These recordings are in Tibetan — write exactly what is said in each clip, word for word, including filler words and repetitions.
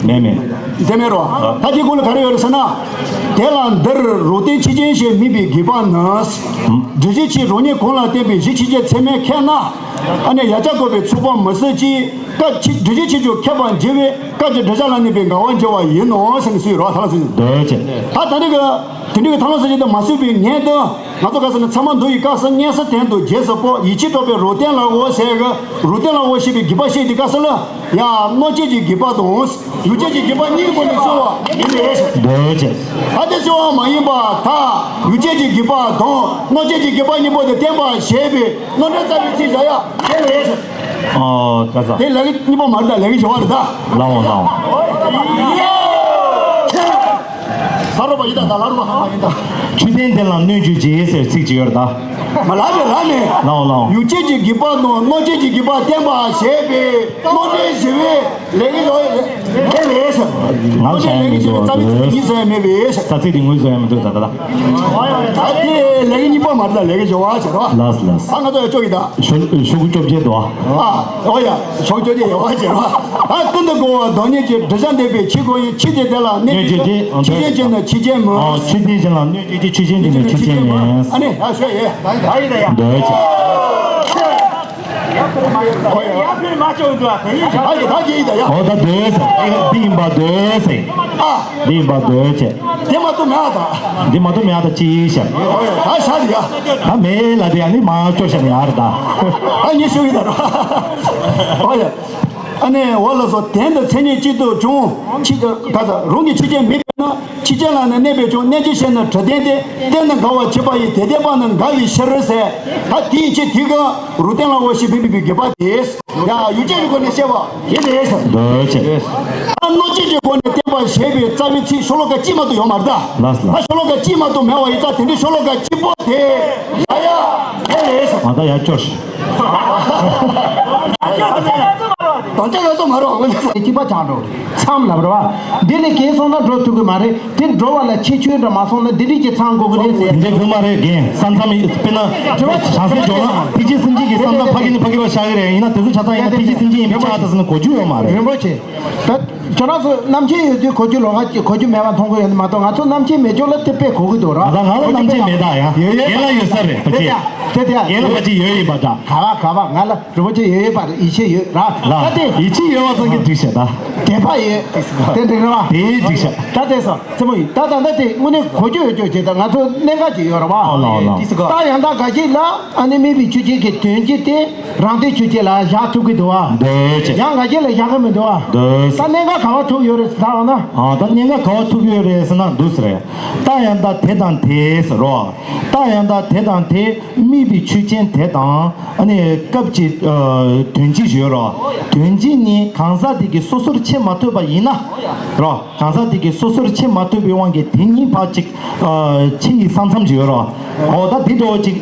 མེད་མེད། དེ་མེད་རོ། ད་དེ་ཀུན་ལ་ག་རེ་ཡོད་རེད་ཟེར་ན། དེ་ལ་འདིར་རོ་ཏའི་ཆོས་ཅན་ཞེས་དམིགས་པའི་དགོས་པ་ནི། འགྲེལ་བྱེད་ཀྱིས་རོ་གཉིས་གོང་ལ་བསྟན་པའི་གཞི་ཆོས་ཅན་ཚད་མས་ཁེགས་ན། ཨ་ནི་ཡ་ཅག་བཀོད་པའི་ཚུགས་པ་མི་སྲིད་ཅིང་སྐབས་ཕྱི་འགྲེལ་བྱེད་ཆོས་ཅན་ཁེགས་པར་འགྱུར་བས་སྐབས་ཀྱི་བསྒྲུབ་བྱ་ལ་གནས་པའི་འགལ་བར་འགྱུར་བ་ཡིན་ནོ་ཟེར་ནས་སུ་ཡོད་རོ་ད་ལ་སུ་ཡིན། འདོད་ཅན། ད་ད་ནི་གི། དེ་འདྲའི་ཐར་ལམ་སེམས་བསྐྱེད་དུ་མ་སོན་པའི་ངེས་དོན། ང་ཚོ་ག་ས་ནས་ཚད་མ་མདོ་ཡི་སྐབས་སུ་མངོན་གསལ་དོན་དུ་རྗེས་སུ་དཔོག་ཡིད་ཆེས་གྲོགས་པའི་རོ་ཏན་ལའོ་ཟེར་གི་རོ་ཏན་ལའོ་ཞེས་པའི་དགོས་པ་བཤད་དེ་སྐབས་སུ་ལ། ཡང་གནོད་བྱེད་ཀྱི་དགོས་པ་དང་། ཡུལ་ཅན་གྱི་དགོས་པ་གཉིས་ཀྱི་སྒོ་ནས་གསུངས་པ་ཡིན་པས། འདོད་ཅན། ད་དེ་གསུངས་པ་མ་ཡིན་པར་ཐལ། ཡུལ་ཅན་གྱི་དགོས་པ་དང་གནོད་བྱེད་ཀྱི་དགོས་པ་གཉིས་པོ་དེ་བསྟན་པར་བྱེད་པའི་རྣམ་འགྲེལ་རྩ་བའི་ཚིག་བཞག་ཡ་ཡིན་པས། ཨོ། ད་ས། དེ་ལས་ཀྱི་གཉིས་པོ་མ་རེད་ད་ལས་ཀྱི་བྱ་བ་རེད་ད། ལའོ་ལའོ། ལ་རོ་པ་ཡིན་ད་ད་ལ་རོ་པ་ཧ་མ་ཡིན་ད། ཆོས་ལྡན་དེ་ལ་གནོད་བྱེད་ཅེས་ཟེར་ཚིག་ཅིག་ཡོད་རེད་ད། མ་ལ་མེ་ལ་མེ། ལའོ་ལའོ། ཡུལ་ཅན་གྱི་དགོས་པ་དང་གནོད་བྱེད་ཀྱི་དགོས་པ་བསྟན་པར་བྱེད་པའི་གནོད་འགྲེལ་ཞི་བའི་ལས་ཀྱི་ལོ་ཡི་ལས་ལས་ཟེར། ང་ལ་ཤ་ཡ་མི་འདུག་རྩ་བའི་ཚིག་གཉིས་ཟེར་མེད་པའི་ཟེར། རྩ་ཚིག་དེ་ངོས་བཟོ་ཡ་མི་འདུག་ད་ད་ད། ད་དེ་ལས་ཀྱི་གཉིས་པོ་མ་རེད་ད་ལས་ཀྱི་བྱ་བ་ཟེར་རོ། ལགས་ལགས། ཨ་ང་ཚོ་ཡ་ཅོག་གི་ད། ཤོ་ཤོ་གུ་བཅོ་བརྒྱད་དོ། ཨ། ཨོ་ཡ། ཕྱོགས་བཅོ་བརྒྱད་ཡོད་པ་བྱས་པ། ཨ་ཀུན་ཏུ་བསྒོམ་པ་སྡུག་བསྔལ་གྱི་བསྒྲུབ་བྱ་འདོད་པའི་ཕྱིར་ཁོ་ཡི་ཕྱིར་དེ་དེ་ལ་གནོད་བྱེད་ཅེས། ཆོས་ཅན་ཅན་ནི་ཆོས་ཅན་མིན། ཨོ་ཆོས་ཅན་ཅན་ལ་གནོད་བྱེད་ཅེས་ཆོས་ཅན་ཅན་ནི་ཆོས་ཅན་མིན། ཨ་ནི་ཡ་ཤོད་ཡེ། འདོད་ཅན། ཨོ་ད་འདོད་ཟེར། འདི་ཡིན་པ་འདོད་ཟེར། འདི་ཡིན་པ་འདོད་ཅན། འདི་མ་གཏོགས་མེད་ཨ་ད། འདི་མ་གཏོགས་མེད་ཨ་ད་ཅི་ཡིན་ཤག་ཨོ་ཡ་ད་ཤ་དེ་ཡ། ད་མེད་ལ་དེ་ཡ་ནི་མ་སྐྱོར་ཤ་ནི་ཡ་རེད་ད། ཨ་ནི་ཤོད་ཡི་ད་རོ། ཨོ་ཡ། ཨ་ནི་འོ་ལགས་སོ། དོན་དུ་མཚན་ཉིད་གཅིག་ཏུ་བྱུང་། ཆོས་ཅན་ག་ས་རང་གི་ཆོས་ཅན་མེད་པས་ན་ཆོས་ཅན་ལ་ནི་གནས་པས་ཀྱང་གནས་ཀྱི་ཕྱིར་ནི་དྲི་ལྡན་ཏེ། གཏན་དུ་འགལ་བར་བྱེད་པ་ཡི་དེ་ལྡན་པ་ནི་འགལ་བའི་ཕྱིར་ཟེར། ད་དེའི་ཕྱིར་དེ་ག་རོ་ཏན་ལའོ་ཞེས་པའི་དགོས་པ་དེ། ཡང་ཡུལ་ཅན་གྱི་སྒོ་ནས་བཤད་པ་ཡིན་ཏེ། འདོད་ཅན། ད་གནོད་བྱེད་ཀྱི་སྒོ་ནས་བསྟན་པར་བྱེད་པའི་རྩ་བའི་ཚིག་ཤོ་ལོ་ཀ་གཅིག་མ་གཏོགས་ཡོད་མ་རེད་ད། ལགས་སོ། ད་ཤོ་ལོ་ཀ་གཅིག་མ་གཏོགས་མེད་པ་ཡིན་ཙང་དེ་འདྲའི་ཤོ་ལོ་ཀ་གཅིག་པོ་དེ་ཡ་ཡ་ཡ་ལས་སོ། ང་ད་ཡ་སྐྱོར་ཞིག་དང་ཅག་ཡོད་སོ་མ་རོགས། གཅིག་པ་ཆགས་འགྲོ། མཚམས་ལབ་རེད་བ། འདི་ནས་གང་སོང་ན་འགྲོ་ཐུབ་ཀྱི་མ་རེད། དེ་འགྲོ་བ་ལ་ཁྱད་ཆོས་འདྲ་མ་སོང་ན་འདི་འདྲས་ཀྱི་ཚང་དགོས་ཀྱི་རེད་ཟེར། འདི་དགོས་མ་རེད་རྒན། ས་མཚམས་དཔེར་ན། བྱང་སེམས་འཇོག་ན་ཐེག་ཆེན་སེམས་བསྐྱེད་ཀྱི་ས་མཚམས་ཕ་གི་ནས་ཕ་གི་བར་བཞག་གི་རེད། ཡིན་ན་དེ་ཚོ་ཆ་ཚང་ཡིན་ན་ཐེག་ཆེན་སེམས་བསྐྱེད་ཡིན་པའི་ཆ་དེ་ཟེར་ན་གོ་རྒྱུ་ཡོད་མ་རེད། རིན་པོ་ཆེ། ད་ཁྱོད་རང་ཚོ་རྣམ་མཁྱེན་ཡོད་དུས་གོ་རྒྱུ་ལོགས་ཀ་གོ་རྒྱུ་མེད་པ་མཐོང་གི་ཡོད་ནི་མ་གཏོགས་ང་ཚོ་རྣམ་མཁྱེན་མེད་ཅོག་ལ་དེ་དཔེ་གོ་གི་འདུག་ར། ང་ཚོ་རྣམ་མཁྱེན་མེད་ད་ཡ། ཡོད་ཡོད། རྒན་ལ་ཡོད་ས་རེད་ཕ་གི། དེ་དེ་ཡ། རྒན་ལ་ཕ་གི་ཡོད་ཡིན་པ་འདྲ། ག་བ་ག་བ་ང་ལ། རིན་པོ་ཆེ་ཡོད་ཡོད་པར་ཡིད་ཆེས་ཡོད་ར། ལ། ད་དེ། ཡིད་ཆེས་ཡོད་པ་ཙམ་གྱིས་འགྲིག་ཤག་ད། དད་པ་ཡོད། དེ་འགྲིག་ར་བ། དེ་འགྲིག་ཤག་ད་དེ་སོ་རྩེ་མོ་ཡིན། ད་ད་ད་དེ་དངོས་གནས་གོ་རྒྱུ་ཡོད་རྒྱུ་བྱེད་ད་ང་ཚོ་གནད་འགག་ཅིག་ཡོད་ར་བ། ཨོ་ལ་ཨོ་ལ། ད་ཡང་ད་ག་ཅིག་ལ་ཨ་ནི་དམིགས་པའི་ཆོས་ཅན་གྱི་དོན་སྤྱི་དེ་རང་དོན་ཆོས་ཅན་ལ་བཞག་ཐུབ་ཀྱི་འདུག་བ། འདོད་ཅན། ཡང་ག་ཅིག་ལ་བཞག་གི་མི་འདུག་བ། འདོད། ད་གནད་འགག་ག་བ་ཐུག་ཡོད་རེད་ཟེར་ད་འོ་ན། ཨ་ད་གནད་འགག་ག་བ་ཐུག་ཡོད་རེད་ཟེར་ན་འདུག་ཟེར། ད་ཡང་ད་དེ་དང་དེ་ཟེར་རོ། ད་ཡང་ད་དེ་དང་དེ། དམིགས་པའི་ཆོས་ཅན་དེ་དང་། ཨ་ནི་སྐབས་ཀྱི་ཨ་དོན་སྤྱི་ཡོད་རོ། དོན་སྤྱི་ནི་གང་ཟག་དེ་གིས་སོ་སོར་ཕྱེ་མ་ཐུབ་པ་ཡིན་ན། རོ། གང་ཟག་དེ་གིས་སོ་སོར་ཕྱེ་མ་ཐུབ་པའི་དབང་གིས་དེ་གཉིས་བར་གཅིག་ཨ་ཕྱེ་ཡི་ས་མཚམས་ཀྱི་ཡོད་རོ། འོ་ད་དེ་འདྲ་བོ་ཅིག་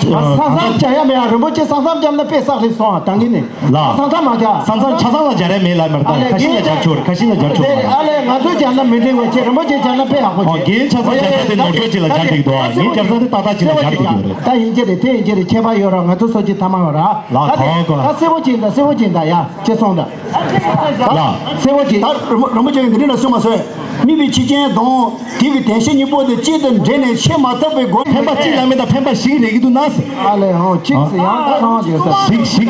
ཨ་ས་མཚམས་བྱ་ཡ་མེད་ཡ། རིན་པོ་ཆེ་ས་མཚམས་བྱ་ན་དཔེ་བསགས་རེད་སོང་ཨ་ད་གིན་ནི། ལ། ས་མཚམས་མ་བྱ། ས་མཚམས་ཆ་ཚང་ལ་སྦྱར་ཡ་མེད་ལ་མེད་ད། ཁ་ཤས་ལ་སྦྱར་ཆོག་ཁ་ཤས་ལ་སྦྱར་ཆོག་ཨ་ལས་ང་ཚོ་སྦྱར་ན་མི་འགྲིག་བ་ཁྱེད་རིན་པོ་ཆེ་སྦྱར་ན་དཔེ་ཡག་པོ་ཨོ་ཆེ། རྒན་ཆ་ཚང་སྦྱར་ས་དེ་ནོར་འཁྲུལ་ཅིག་ལ་སྦྱར་འགྲིག་འདུག་ཨ་ངས་སྦྱར་ས་དེ་ཏག་ཏག་ཅིག་ལ་སྦྱར་འགྲིག་འདུག་རེད། ད་ཡིན་གྱི་རེད། དེ་ཡིན་གྱི་རེད། ཁྱད་པར་ཡོད་ར། ང་ཚོ་སོ་ཅི་ཐ་མ་ཡོད་ར། ལ་ད་དེ་གང་ག་ད་གསལ་པོ་ཅིག་ད་གསལ་པོ་ཅིག་ད་ཡ་ཅེ་སོང་ད། ལ། གསལ་པོ་ཅིག་ད་རིན་པོ་ཆེ་གིས་འདི་འདྲ་ལ་གསུངས་མ་སོང་། དམིགས་པའི་ཆོས་ཅན་དང་དེ་གི་དོན་སྤྱི་གཉིས་པོ་དེ་གཅིག་ཏུ་འདྲེས་ནས་ཕྱེ་མ་ཐུབ་པའི་སྒོ་ནས། འཕེན་པ་གཅིག་ལ་མེད་ད་འཕེན་པ་ཞིག་རེག་གི་འདུག་ན་ཟེར། ཨ་ལས་ཧང་གཅིག་ཟེར་ཡང་ད་ཚང་བ་དེ་ཟེར། ཞིག་ཞིག་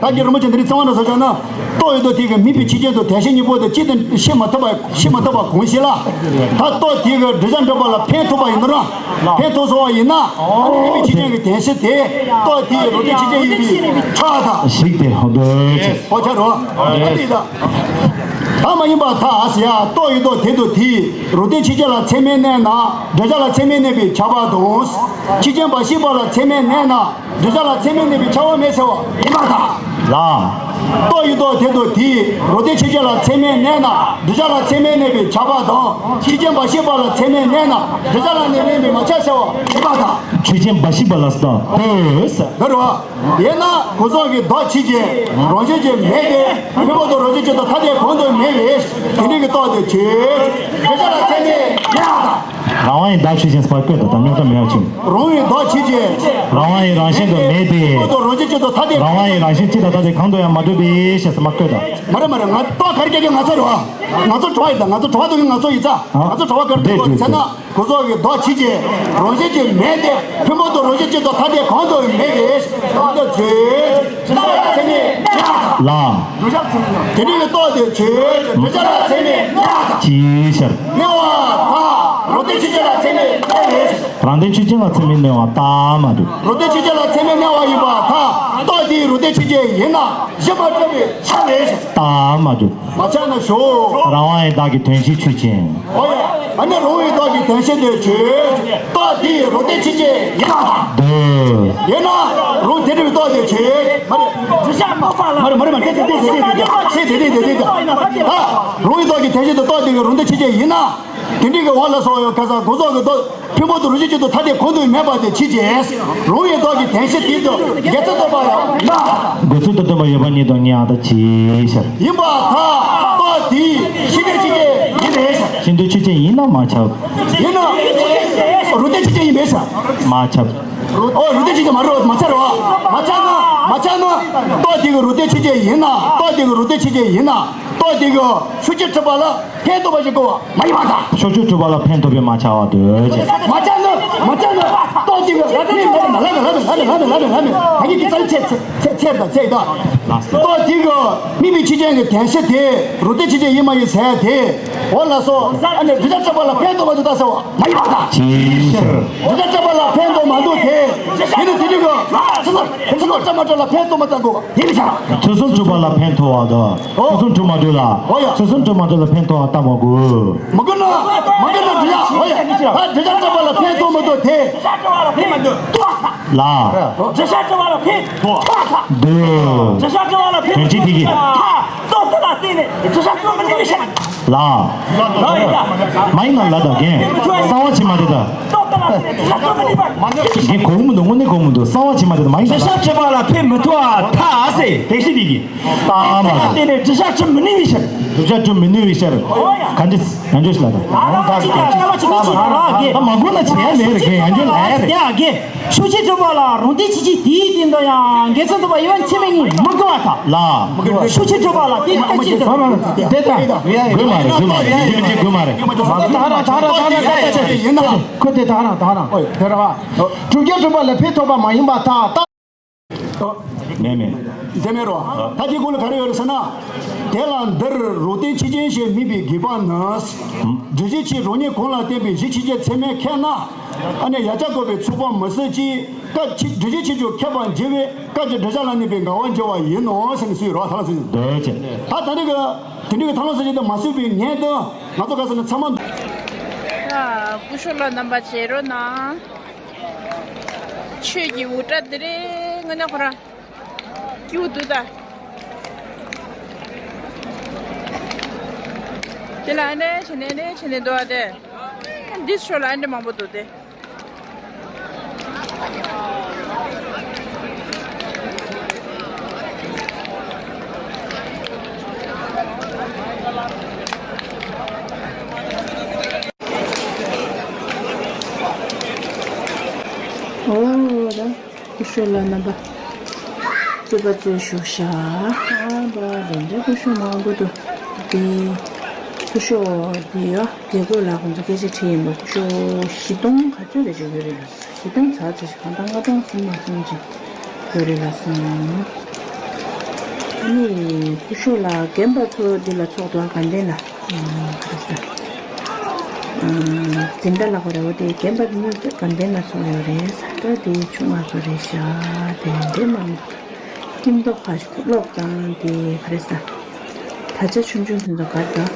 ད་གི་རིན་པོ་ཆེ་འདི་རིགས་ཚང་བ་འདྲ་ཟེར་བྱ་ན། རྟོག་ཡོད་དོ་དེ་གི་དམིགས་པའི་ཆོས་ཅན་དང་དོན་སྤྱི་གཉིས་པོ་དེ་གཅིག་ཏུ་ཕྱེ་མ་ཐུབ་པ་ཕྱེ་མ་ཐུབ་པ་གང་ཞིག་ལ། ད་རྟོག་དེ་གི་བསྒྲུབ་བྱ་འགྲུབ་པ་ལ་འཕེན་ཐུབ་པ་ཡིན་ན་ར། འཕེན་ཐུབ་སོང་བ་ཡིན་ན། ཨ་ནི་དམིགས་པའི་ཆོས་ཅན་གྱི་དོན་སྤྱི་དེ། རྟོག་དེ་ཡི་རོ་ཏའི་ཆོས་ཅན་ཡིན་པའི་ཁྲག་དང་། ཞིག་དེ་ཧོ་འདོད་ཅེས། ཧོ་ཆ་རོ། ཨ་ནི་ད། ད་མ་ཡིན་པར་ཐལ་ཟེར་ཡ། རྟོག་ཡོད་དོ་དེ་དང་དེ་ཡིས་རོ་ཏའི་ཆོས་ཅན་ལ་ཚད་མས་གནས་ན། བསྒྲུབ་བྱ་ལ་ཚད་མས་གནས་པའི་ཁྱབ་པ་དང་། ཆོས་ཅན་འབའ་ཞིག་པ་ལ་ཚད་མས་གནས་ན། བསྒྲུབ་བྱ་ལ་ཚད་མས་གནས་པའི་ཁྱབ་པ་མེད་ཟེར་བ་ཡིན་པར་ཐལ། ལ། རྟོག་ཡོད་དོ་དེ་དང་དེ་ཡིས་རོ་ཏའི་ཆོས་ཅན་ལ་ཚད་མས་གནས་ན། བསྒྲུབ་བྱ་ལ་ཚད་མས་གནས་པའི་ཁྱབ་པ་དང་། ཆོས་ཅན་འབའ་ཞིག་པ་ལ་ཚད་མས་གནས་ན། བསྒྲུབ་བྱ་ལ་ནི་གནས་པས་མ་ཁྱབ་ཟེར་བ་ཡིན་པར་ཐལ། ཆོས་ཅན་འབའ་ཞིག་པ་ལ་ཟེར་དང་དེ་ཟེར། འདི་རེད་བ། ཡིན་ན་གོ་ཚོགས་ཀྱི་བདག་ཆོས་ཅན། རང་བཞིན་གྱིས་མེད་དེ། མི་འཕགས་དང་རང་བཞིན་ཅན་དང་ཐ་དད་གང་དུ་མེད་པས། དེ་འདྲའི་གི་རྟོག་དེ་ཆོས་བསྒྲུབ་བྱ་ལ་ཚད་མས་གནས་པར་ཐལ། རང་དབང་ཡི་བདག་ཆོས་ཅན་ཟེར་བ་བཀོད་དང་། ད་རྙོག་དྲ་མེད་པ་བྱུང་། རང་དབང་ཡི་བདག་ཆོས་ཅན། རང་དབང་ཡི་རང་བཞིན་དུ་མེད་དེ། ཁོ་ཚོ་རང་བཞིན་གཅིག་ཏུ་ཐ་དད། རང་དབང་ཡི་རང་བཞིན་གཅིག་དང་ཐ་དད་གང་དུ་ཡང་མ་གྲུབ་པའི་ཕྱིར་ཟེར་མ་བཀོད་དང་། མ་རེད་མ་རེད། ང་ཏོག་ག་རེ་སྐད་ཀྱི་ང་ཚོ་རེད་བ། ང་ཚོ་གྲོགས་ཡིན་ད། ང་ཚོ་གྲོགས་དང་ང་ཚོ་ཡིན་ཙང་། ང་ཚོ་གྲོགས་པ་ག་རེ་འདུག་ཟེར་ན། ཁོ་ཚོ་གི་བདག་ཆོས་ཅན། རང་བཞིན་གྱིས་མེད་དེ། ཕུང་པོ་དང་རང་བཞིན་གཅིག་ཏུ་ཐ་དད་གང་དུ་མེད་པའི་གང་དུ་ཆོས་ཅན། ལ། དེ་འདྲ་བའི་རྟོགས་དེ་ཆོས་ཅན། གདུལ་བྱ་ལ་ཚད་མས་གནས་པ་དང་། ཅིའི་ཕྱིར། གནས་པ་དང་། རང་སྟེང་ཆོས་ཅན་ལ་ཚད་མས་གནས་པའི། རང་སྟེང་ཆོས་ཅན་ལ་ཚད་མས་གནས་པ་རྟགས་མ་གྲུབ། རང་སྟེང་ཆོས་ཅན་ལ་ཚད་མས་གནས་པ་ཡིན་པར་ཐལ། རྟོགས་དེ་རང་སྟེང་ཆོས་ཅན་ཡིན་ན་གཞན་པ་སྤྲོས་པའི་ཆ་མེད། རྟགས་མ་གྲུབ། མ་ཆགས་ན་ཞོག་རང་དབང་ཡི་བདག་གི་དོན་བྱེད་ཆོས་ཅན། ཨོ་ཡ། ཨ་ནི་རང་དབང་ཡི་བདག་གི་དོན་བྱེད་དེ་ཆོས་ཅན། རྟོགས་དེ་རང་སྟེང་ཆོས་ཅན་ཡིན་ན། འདོད། ཡིན་ན་རང་དེ་འདྲ་བའི་རྟོགས་དེ་ཆོས་ཅན། མ་རེད། དྲི་ཤ་མ་པ་ལ། མ་རེད་མ་རེད་མ་རེད། དེ་དེ་དེ་དེ་དེ་དེ་དེ་དེ་དེ་དེ་དེ་དེ། ད་རང་དབང་ཡི་བདག་གི་དོན་བྱེད་དེ་རྟོགས་དེ་གི་རང་སྟེང་ཆོས་ཅན་ཡིན་ན། དེ་འདྲའི་གི་འོ་ལ་སོགས་ཡོད་ཁ་སང་ཁོ་ཚོ་གི་རྟོགས། ཕུང་པོ་དང་རང་བཞིན་གཅིག་ཏུ་ཐ་དད་གང་དུ་མེད་པ་དེ་ཕྱིན་ཆད། རང་དབང་ཡི་བདག་གི་དོན་བྱེད་དེ་དང་འགལ་ཚུལ་དུ་བབ་ཡང་ན། འགལ་ཚུལ་དུ་བཏོན་པ་ཡོད་པ་ཉིད་དང་ཉིད་ཡང་དག་ཅིའི་ཕྱིར། ཡིན་པར་ཐལ། རྟོགས་དེ་ཤེས་འདོད་ཆོས་ཅན་ཡིན་པའི་ཕྱིར། ཤེས་འདོད་ཆོས་ཅན་ཡིན་ན་མ་ཁྱབ། ཡིན་ན། རང་སྟེང་ཆོས་ཅན་ཡིན་པའི་ཕྱིར། མ་ཁྱབ། ཨོ་རང་སྟེང་ཆོས་ཅན་མ་རེད་བ། མ་ཁྱབ་རེད་བ། མ་ཁྱབ་ན། མ་ཁྱབ་ན། རྟོགས་དེ་གི་རང་སྟེང་ཆོས་ཅན་ཡིན་ན། རྟོགས་དེ་གི་རང་སྟེང་ཆོས་ཅན་ཡིན་ན། རྟོགས་དེ་གི་ཕྱོགས་ཆོས་གྲུབ་པ་ལ་ཕན་ཐོགས་པ་ཞིག་དགོས་པ་མ་ཡིན་པར་ཐལ། ཕྱོགས་ཆོས་གྲུབ་པ་ལ་ཕན་ཐོགས་པའི་མ་ཁྱབ་པ་འདོད་ཅེས། མ་ཁྱབ་ན། མ་ཁྱབ་ན། རྟོགས་དེ་གི་ལ་ནི་ལ་ནི་ལ་ནི་ལ་ནི་ལ་ནི་ལ་ནི་ལ་ནི་ད་གིན་གྱི་ཚར་ཚེ་ཚེ་ཚེ་དང་ཚེ་དང་། རྟོགས་དེ་གི་དམིགས་པའི་ཆོས་ཅན་གྱི་དོན་བྱེད་དེ་རང་སྟེང་ཆོས་ཅན་ཡིན་མ་ཡིན་ཟེར་དེ། འོ་ལགས་སོ། ཨ་ནི་འདྲི་རྩད་གྲུབ་པ་ལ་ཕན་ཐོགས་པ་འདུག་ད་ཟེར་བ་མ་ཡིན་པར་ཐལ། ཅིའི་ཕྱིར། འདྲི་རྩད་གྲུབ་པ་ལ་ཕན་ཐོགས་མ་འདུག་དེ། དེ་ནི་དེ་འདྲ་གི་ཚུལ་གསུམ་ཚུལ་གསུམ་གྲུབ་མ་གྲུབ་ལ་ཕན་ཐོགས་མ་ཐོགས་དགོས་པ་ཡིན་པའི་ཕྱིར། ཚུལ་གསུམ་གྲུབ་པ་ལ་ཕན་ཐོགས་པ་དང་། ཨོ། ཚུལ་གསུམ་གྲུབ་མ་གྲུབ་ལ། ཨོ་ཡ། ཚུལ་གསུམ་གྲུབ་མ་གྲུབ་ལ་ཕན་ཐོགས་པ་ལྟ་མ་དགོས། མ་དགོས་ན། མ་དགོས་ན་འདྲི་ཡ། ཨོ་ཡ། ད་འདྲི་རྩད་གྲུབ་པ་ལ་ཕན་ཐོགས་མ་ཐོགས་དེ། འདྲི་རྩད་གྲུབ་པ་ལ་ཕན་མ་ཐོགས། ལ། འདྲི་རྩད་གྲུབ་པ་ལ་ཕན་ཐོགས། འདོད། འདྲི་རྩད་གྲུབ་པ་ལ་ཕན་ཐོགས། དོན་བྱེད་དེ་གི། ཐལ། རྟོགས་ཚུལ་ལ་བརྟེན་ནས་འདྲི་རྩད་གྲུབ་མི་ནུས་པའི་ཕྱིར། ལ། ལ་ཡིན་ད། མ་ཡིན་ན་ལ་དང་རྒན། གསང་བ་ཕྱི་མ་རེད་ད། རྟོགས་ཚུལ་ལ་བརྟེན་ནས་འདྲི་རྩད་གྲུབ་མི་ནུས་པ། རྒན་གོ་གི་མི་འདུག་དངོས་གནས་གོ་གི་མི་འདུག་གསང་བ་ཕྱི་མ་རེད་ད། མ་ཡིན་ད། འདྲི་རྩད་གྲུབ་པ་ལ་ཕན་མི་ཐོགས་པར་ཐལ་ཟེར། དེ་ཤི་དེ་གི། ལྟ་མ་རེད། དེ་ནས་འདྲི་རྩད་གྲུབ་མི་ནུས་པའི་ཕྱིར། འདྲི་རྩད་གྲུབ་མི་ནུས་པའི་ཕྱིར། ཨོ་ཡ། ག་འདྲ་ག་འདྲ་ཞིག་ལ་ད། ལ་ལ་ཅི་ཅི་ལ་ལ་གི། ད་མ་གོ་ན་བྱེད་ཡ་མེད་རེད་གི། ཡང་འདྲ་ལ་ཡ་རེད། ཡ་གི། ཕྱོགས་ཆོས་གྲུབ་པ་ལ་རང་སྟེང་ཆོས་ཅན་དེའི་སྟེང་དུ་ཡང་འགལ་ཚུལ་འདུ་བ་ཡོད་པ་ཚད་མས་གཉིས་མི་དགོས་པར་ཐལ། ལ། ཕྱོགས་ཆོས་གྲུབ་པ་ལ་དེ་ལྟ་ཅི་ལྟ། དེ་ལྟ། དགོས་མ་རེད། དགོས་མ་རེད། དེ་མི་བྱེད་དགོས་མ་རེད། ད་རང་ད་རང་ད་རང་ད་རང་ད་རང་ཡིན་ན། ཁོ་དེ་ད་རང་ད་རང་། དེ་ར་བ། གྲུབ་ཀྱང་གྲུབ་པ་ལ་ཕན་ཐོགས་པ་མ་ཡིན་པར་ཐལ། མེད་མེད། དེ་མེད་རོ། ད་དེ་སྐོར་ལ་ག་རེ་ཡོད་རེད་ཟེར་ན། དེ་ལ་འདིར་རང་སྟེང་ཆོས་ཅན་ཞེས་དམིགས་པའི་དགོས་པ་ནི། འདྲི་བྱེད་ཆོས་རང་ཉིད་གང་ལ་བརྟེན་པའི་གཞི་ཆོས་ཅན་ཚད་མས་ཁེགས་ན། ཨ་ནི་ཡ་ཅག་བཀོད་པའི་ཚོགས་པ་མི་སྲིད་ཀྱི་སྐབས་ཆོས་འདྲི་བྱེད་ཆོས་ཀྱང་ཁེགས་པར་འགྱུར་བས་སྐབས་ཀྱི་འདྲི་བྱ་ལ་གནས་པའི་འགལ་བར་འགྱུར་བ་ཡིན་ནོ་ཟེར་ནས་སུས་རོ་ཐ་ལ་ཟེར། འདོད་ཅེས། ད་ད་ནི་གི་དེ་འདྲའི་གི་ཐ་ལ་ཟེར་གྱི་འདི་མ་སྲིད་པའི་ངེས་དོན་ང་ཚོ་ག་ཟེར་ན་ཚད་མ། ད་སྐུ་ཞབས་ལ་རྣམ་པ་མཇལ་རོགས་གནང་། ཆོས་ཀྱི་འུར་སྒྲ་འདི་རེད་དངོས་གནས་ཁོ་རང་སྐྱིད་པོ་འདུག་ད། དེ་ལ་ཨ་འདྲ་བྱས་ནས་ཨ་འདྲ་བྱས་ནས་འདུག་ཨ་དེ། འདི་ཕྱོགས་ལ་ཨ་འདྲ་མང་པོ་འདུག་སྟེ། ཨོ་ད། སྐུ་ཞབས་ལ་རྣམ་པ་རྩོད་པ་རྩོད་བཞུགས་ཤག་ཨ་བ་དེ་འདྲ་སྐུ་ཞབས་མང་པོ་འདུག་དེ་སྐུ་ཞབས་དེ་ཡ་རྒྱལ་པོ་ལགས་ཁོང་ཚོ་སྐད་ཆ་དྲིས་ཡིན་པ། སྐུ་ཞབས་བཞི་སྟོང་ག་ཚོད་རེ་ཞིག་ཡོད་རེད་ལགས། བཞི་སྟོང་ཚར་ཚར་ཞིག་གང་ལྟར་ལྔ་སྟོང་སུམ་སྟོང་ཙམ་ཅིག་ཡོད་རེད་ལགས་སོ། ཨ་ནི་སྐུ་ཞབས་ལགས་རྒན་པ་ཚོ་འདི་ལ་ཚོགས་འདུག་ཨ་དགའ་ལྡན་ལ། ཨ་ག་རེ་ཟེར། ཨ་འཛིན་གྲྭ་ལ་གོ་རེ་བ་དེ་རྒན་པ་འདི་ཚོ་དགའ་ལྡན་ལ་ཚོགས་ཡོད་རེད། ས་ཁྲ་དེ་ཆུང་བ་ཚོ་རེད་ཤག་དེ་འདྲའི་མང་། སྐྱིད་མདོག་ཁ་ཤས་ཀློག་དང་དེ་ག་རེ་ཟ། ད་ཆ་ཆུང་ཆུང་དེ་ཚོ་གར་དང་།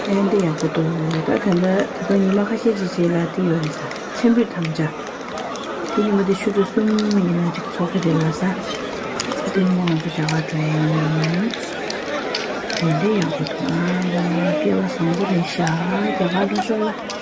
ཨེ་འདི་ཡག་པོ་འདུག་ད་དེ་འདྲ་ད་ལྟ་ཉི་མ་ཁ་ཤས་ཀྱི་རྗེས་ལ་དེ་ཡོད་རེད་ཟ། ཚེམ་བུའི་དམ་བཅའ། དེ་ཉི་མ་དེ་ཆུ་ཚོད་གསུམ་ཡིན་ན་ཅིག་ཚོགས་ཀྱི་རེད་ལ་ཟ། དེ་ཉི་མ་ང་ཚོ་རྒྱ་གར་འགྲོ་ཡ་ཡིན། དེ་འདྲ་ཡག་པོ་འདུག་ཨ་ལ་སྐལ་བ་བཟང་པོ་རེད་ཤག་རྒྱ་གར་འགྲོ་ཤོག་ལ།